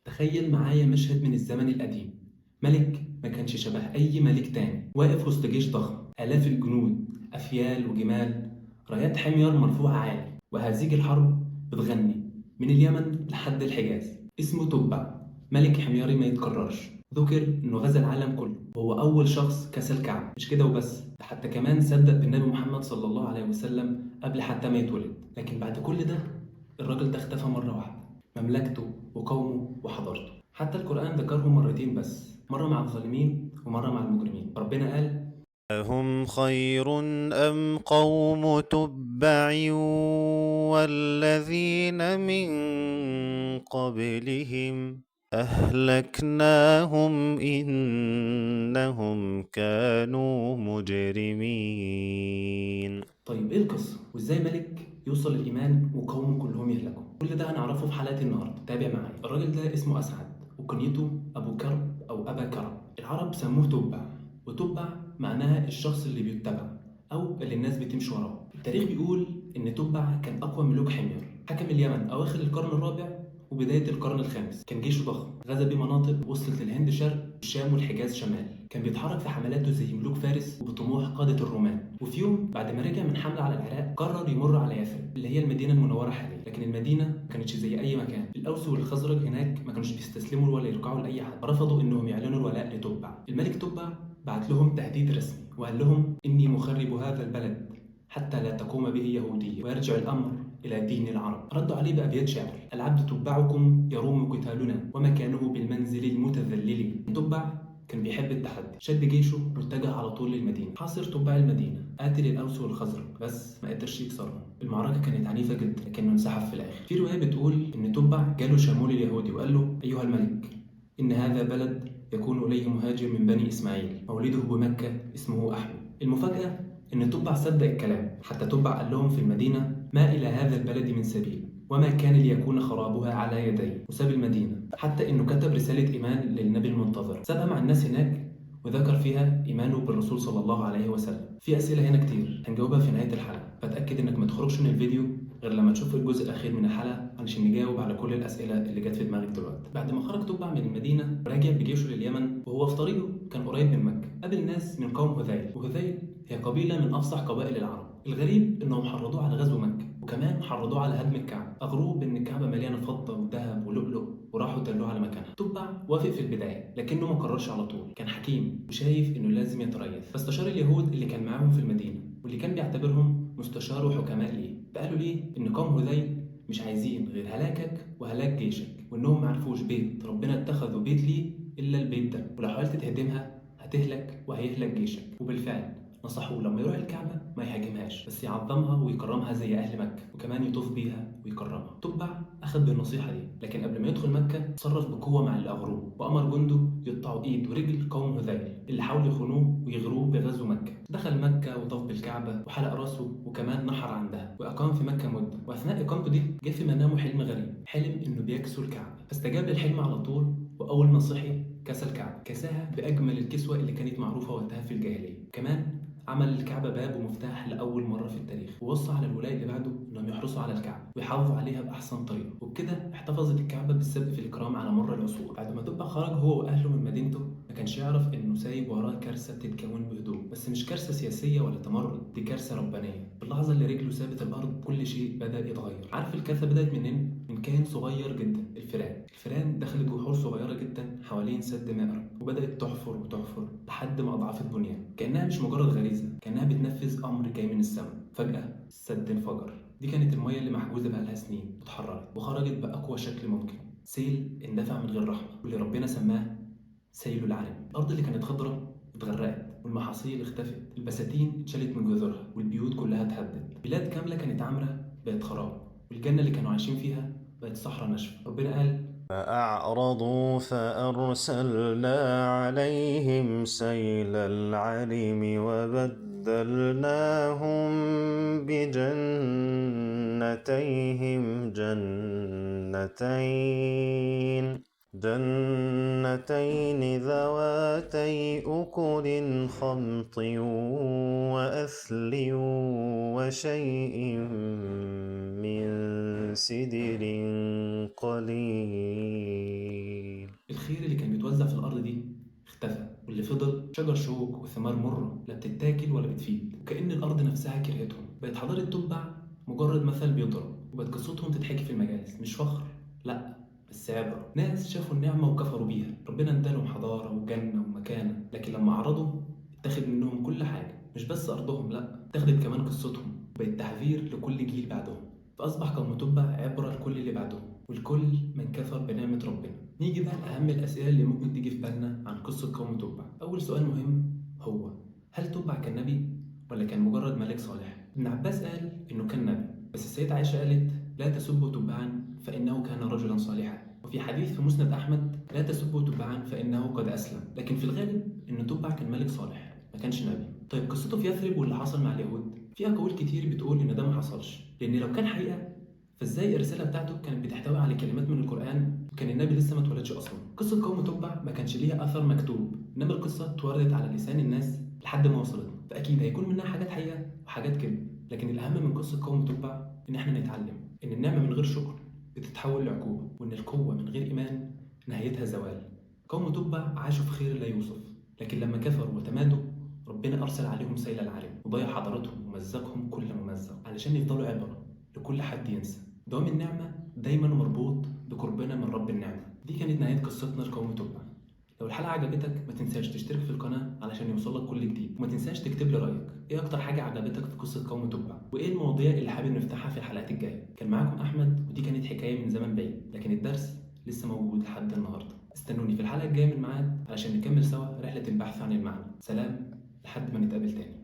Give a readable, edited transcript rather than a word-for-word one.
تخيل معايا مشهد من الزمن القديم، ملك ما كانش شبه أي ملك تاني، واقف وسط جيش ضخم، آلاف الجنود، أفيال وجمال، رايات حمير مرفوعة عالي، وهزيج الحرب بتغني من اليمن لحد الحجاز. اسمه تبع، ملك حميري ما يتكررش. ذكر انه غزا العالم كله، وهو اول شخص كسى الكعبة. مش كده وبس، ده حتى كمان صدق بالنبي محمد صلى الله عليه وسلم قبل حتى ما يتولد. لكن بعد كل ده الراجل ده اختفى مرة واحدة، مملكته وقومه وحضارته. حتى القرآن ذكرهم مرتين بس، مرة مع الظالمين ومرة مع المجرمين. ربنا قال: أهم خير أم قوم تبع والذين من قبلهم أهلكناهم إنهم كانوا مجرمين. طيب ايه القصة؟ وازاي ملك يوصل للإيمان وقومه كلهم يهلكوا؟ كل ده هنعرفه في حلقة النهاردة، تابع معايا. الراجل ده اسمه أسعد، وكنيته أبو كرب أو أبا كرب. العرب سموه تبع، وتبع معناها الشخص اللي بيتبع أو اللي الناس بتمشي وراه. التاريخ بيقول إن تبع كان أقوى ملوك حمير، حكم اليمن أواخر القرن الرابع وبداية القرن الخامس. كان جيشه ضخم، غزا بيه مناطق وصلت للهند شرق والشام والحجاز شمال. كان بيتحرك في حملاته زي ملوك فارس وبطموح قادة الرومان. وفي يوم بعد ما رجع من حملة على العراق قرر يمر على يثرب اللي هي المدينة المنورة حاليا. لكن المدينة ما كانتش زي أي مكان، الأوس والخزرج هناك ما كانوش بيستسلموا ولا يركعوا لأي حد، رفضوا إنهم يعلنوا الولاء لتبع. الملك تبع بعت لهم تهديد رسمي وقال لهم: إني مخرب هذا البلد حتى لا تقوم به يهودية ويرجع الأمر إلى دين العرب. ردوا عليه بأبيات شعر: العبد تبعكم يروم قتالنا ومكانه بالمنزل المتذلل. تبع كان بيحب التحدي، شد جيشه واتجه على طول للمدينة. حاصر تبع المدينة، قاتل الأوس والخزرج، بس ما قدرش يكسرهم. المعركة كانت عنيفة جدا، لكنه انسحب في الآخر. في رواية بتقول إن تبع جاله شمول اليهودي وقال له: أيها الملك، إن هذا بلد يكون إليه مهاجر من بني إسماعيل، مولده بمكة، اسمه أحمد. المفاجأة إن تبع صدق الكلام، حتى تبع قال لهم في المدينة: ما إلى هذا البلد من سبيل، وما كان ليكون خرابها على يدي. وساب المدينة، حتى إنه كتب رسالة إيمان للنبي المنتظر، سابها مع الناس هناك وذكر فيها إيمانه بالرسول صلى الله عليه وسلم. في أسئلة هنا كتير هنجاوبها في نهاية الحلقة، فأتأكد إنك ما تخرجش من الفيديو غير لما تشوف الجزء الأخير من الحلقة علشان نجاوب على كل الأسئلة اللي جت في دماغك دلوقتي. بعد ما خرج تبع من المدينة راجع بجيشه لليمن، وهو في طريقه كان قريب من مكة، قابل ناس من قوم هذيل، وهذيل هي قبيلة من أفصح قبائل العرب. الغريب إنهم حرضوه على غزو مكة، وكمان حرضوه على هدم الكعبة، أغروه بإن الكعبة مليانة فضة وذهب ولؤلؤ، وراحوا دلوه على مكانها. تبع وافق في البداية، لكنه ما قررش على طول، كان حكيم وشايف إنه لازم يتريث، فاستشار اليهود اللي كان معاهم في المدينة واللي كان بيعتبرهم مستشار وحكماء ليه. فقالوا ليه إن قوم هذيل مش عايزين غير هلاكك وهلاك جيشك، وإنهم ما عرفوش بيت ربنا اتخذوا بيت ليه إلا البيت ده، ولو حاولت تهدمها هتهلك وهيهلك جيشك. وبالفعل نصحوه لما يروح الكعبة ما يهاجمهاش، بس يعظمها ويكرمها زي أهل مكة، وكمان يطوف بيها ويكرمها. تبع أخذ بالنصيحة دي، لكن قبل ما يدخل مكة تصرف بقوة مع اللي أغروه، وأمر جنده يقطعوا إيد ورجل قوم هذيل اللي حاولوا يخونوه ويغروه بغزو مكة. دخل مكة وطاف بالكعبة وحلق راسه، وكمان نحر عندها، وأقام في مكة مدة. وأثناء إقامته دي جه في منامه حلم غريب، حلم إنه بيكسو الكعبة، فاستجاب للحلم على طول، وأول ما صحي كسى الكعبة، كساها بأجمل الكسوة اللي كانت معروفة وقتها في الجاهلية. كمان عمل الكعبة باب ومفتاح لأول مرة في التاريخ، ووصى على الولاة اللي بعده إنهم يحرصوا على الكعبة ويحافظوا عليها بأحسن طريقة. وبكده احتفظت الكعبة بالسبق في الإكرام على مر العصور. بعد ما تبع خرج هو وأهله من مدينته، ما كانش يعرف إنه سايب وراه كارثة بتتكون بهدوء، بس مش كارثة سياسية ولا تمرد، دي كارثة ربانية. في اللحظة اللي رجله سابت الأرض كل شيء بدأ يتغير. عارف الكارثة بدأت منين؟ من كائن صغير جدا، الفئران. الفئران دخلت جحور صغيرة جدا حوالين سد مأرب، وبدأت تحفر وتحفر لحد ما أضعفت بنيان، كأنها مش مجرد غريزة، كأنها بتنفذ أمر جاي من السماء. فجأة السد انفجر. دي كانت المية اللي محجوزة بقالها سنين، واتحررت وخرجت بأقوى شكل ممكن، سيل اندفع من غير رحمة، واللي ربنا سماه سيل العرم. الأرض اللي كانت خضرة اتغرقت، والمحاصيل اختفت، البساتين اتشالت من جذورها، والبيوت كلها اتهدت. بلاد كاملة كانت عامرة بقت خراب، والجنة اللي كانوا عايشين فيها بقت صحراء ناشفة. ربنا قال: فأعرضوا فأرسلنا عليهم سيل العرم وبدلناهم بجنتيهم جنتين ذواتي أكل خمط وأثل وشيء من سدر قليل. شجر شوك وثمار مرة لا بتتاكل ولا بتفيد، وكأن الأرض نفسها كرهتهم. بقت حضارة تبع مجرد مثل بيضرب، وبقت قصتهم تتحكي في المجالس، مش فخر، لا بس عبرة. ناس شافوا النعمة وكفروا بيها، ربنا ادالهم حضارة وجنة ومكانة، لكن لما عرضوا اتاخد منهم كل حاجة، مش بس أرضهم، لا اتاخدت كمان قصتهم، بقت تحذير لكل جيل بعدهم. فأصبح قوم تبع عبرة لكل اللي بعدهم والكل من كفر بنعمة ربنا. نيجي بقى لأهم الأسئلة اللي ممكن تيجي في بالنا عن قصة قوم تبع. أول سؤال مهم هو هل تبع كان نبي ولا كان مجرد ملك صالح؟ ابن عباس قال إنه كان نبي، بس السيدة عائشة قالت لا تسبوا تبعا فإنه كان رجلا صالحا، وفي حديث في مسند أحمد لا تسبوا تبعا فإنه قد أسلم. لكن في الغالب إن تبع كان ملك صالح ما كانش نبي. طيب قصته في يثرب واللي حصل مع اليهود، في أقاويل كتير بتقول إن ده ما حصلش، لأن لو كان حقيقة فازاي الرسالة بتاعته كانت بتحتوي على كلمات من القرآن وكان النبي لسه ما اتولدش أصلا؟ قصة قوم تبع ما كانش ليها أثر مكتوب، إنما القصة اتوردت على لسان الناس لحد ما وصلتنا، فأكيد هيكون منها حاجات حقيقة وحاجات كذب. لكن الأهم من قصة قوم تبع إن إحنا نتعلم إن النعمة من غير شكر بتتحول لعقوبة، وإن القوة من غير إيمان نهايتها زوال. قوم تبع عاشوا في خير لا يوصف، لكن لما كفروا وتمادوا ربنا أرسل عليهم سيل العالم وضيع حضارتهم ومزقهم كل ممزق، علشان يفضلوا عبرة لكل حد ينسى. دوام النعمة دايما مربوط بقربنا من رب النعمة. دي كانت نهاية قصتنا لقوم تبع. لو الحلقة عجبتك ما تنساش تشترك في القناة علشان يوصلك كل جديد، وما تنساش تكتب لي رأيك ايه أكتر حاجة عجبتك في قصة قوم تبع، وايه المواضيع اللي حابب نفتحها في الحلقات الجاية. كان معاكم أحمد، ودي كانت حكاية من زمن بعيد، لكن الدرس لسه موجود لحد النهاردة. استنوني في الحلقة الجاية من ميعاد علشان نكمل سوا رحلة البحث عن المعنى. سلام لحد ما نتقابل تاني.